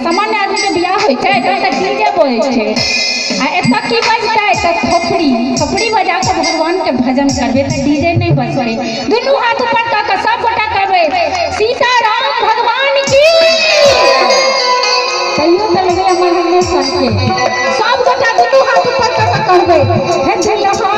सामान्य आदमी के बियाह होइ छै तऽ डीजे बजै छै आ एतऽ की बजतै तऽ थोपड़ी थोपड़ी बजा कऽ भगवान के भजन करबै तऽ डीजे नहि बजतै। दुनू हाथ ऊपर कऽ कऽ सब गोटा करबै सीताराम भगवान की। तैयो तऽ लगैया हमर सबके सब गोटा दुनू हाथ ऊपर कऽ कऽ करबै हे दुल्हा बन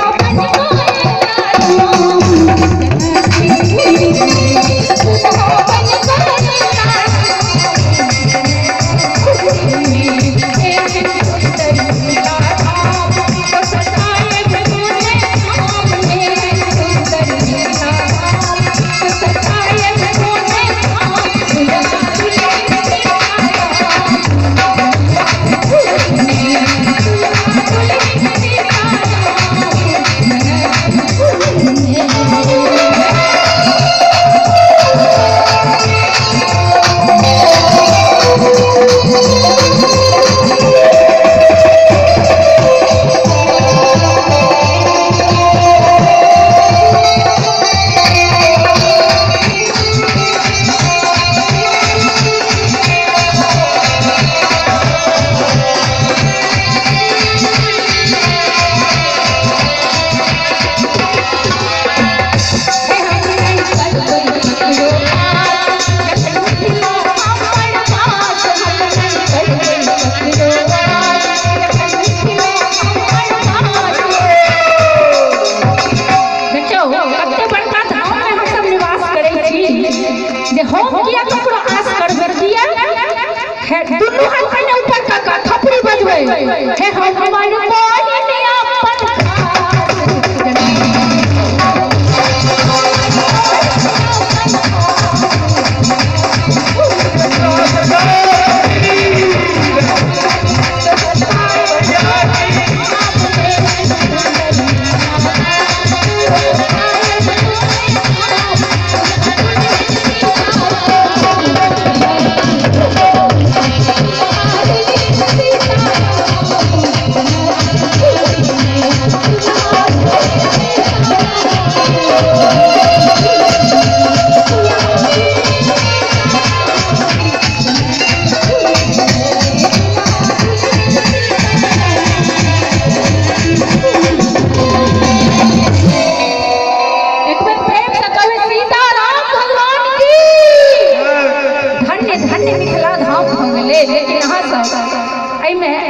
दुनू हाथ पहिने ऊपर कऽ कऽ थपड़ी बजबै हे हम हमर बहिन अपन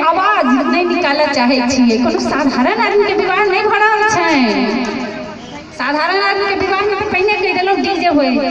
आवाज नहीं निकालऽ चाहै छियै। कोनो साधारण आदमी के विवाह नहीं भऽ रहल छै। साधारण आदमी के विवाह में पहिने कहि देलहुँ डीजे होइ छै।